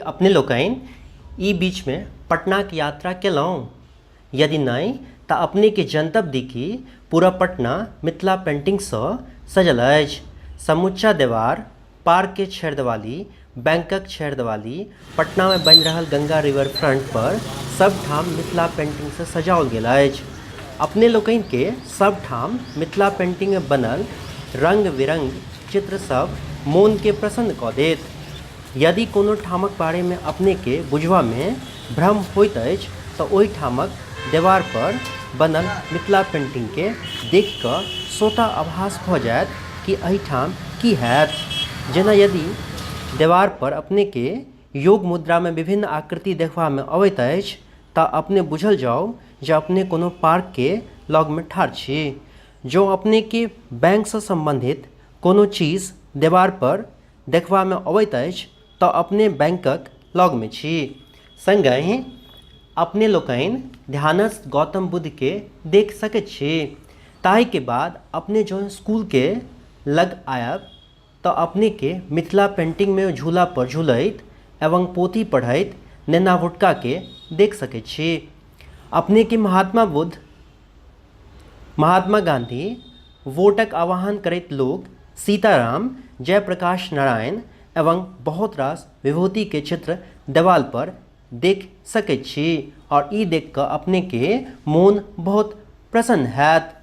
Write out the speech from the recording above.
अपने लोकनि ई बीचमे पटनाक यात्रा केलहुँ? यदि नहि तऽ अपनेके जनतब दी कि पूरा पटना मिथिला पेंटिंगसँ सजल अछि। समुच्चा देवार, पार्कके छेरदेवाली, बैंकक छेरदेवाली, पटनामे बनि रहल गंगा रिवर फ्रंट पर सब ठाम मिथिला पेंटिंगसँ सजाओल गेल अछि। अपने लोकनिके सब ठाम मिथिला पेंटिंगमे बनल रंग-विरंग चित्र सब मोनके प्रसन्न कऽ देत। यदि कोनो ठामक बारेमे अपनेके बुझबामे भ्रम होइत अछि तऽ ओहि ठामक देवारपर बनल मिथिला पेन्टिंगके देखि कऽ स्वतः आभास भऽ जायत कि एहिठाम की हैत। जेना यदि देवारपर अपनेके योग मुद्रामे विभिन्न आकृति देखबामे अबैत अछि तऽ अपने बुझल जाउ जे अपने कोनो पार्कके लगमे ठाढ़ छी। जँ अपनेके बैंकसँ सम्बन्धित कोनो चीज देवारपर देखबामे अबैत अछि तऽ अपने बैंकक लगमे छी। संगहि अपने लोकनि ध्यानस्थ गौतम बुद्धके देख सकैत छी। ताहिके बाद अपने जँ स्कूलके लग आयब तऽ अपनेके मिथिला पेंटिंगमे झूला पर झूलैत एवं पोथी पढ़ैत नेना भुटकाके देख सकैत छी। अपनेके महात्मा बुद्ध, महात्मा गाँधी, वोटक आह्वान करैत लोक, सीताराम, जयप्रकाश नारायण एवं बहुत रास विभूतिके चित्र देवाल पर देख सकैत छी आओर ई देख कऽ अपनेके मोन बहुत प्रसन्न हैत।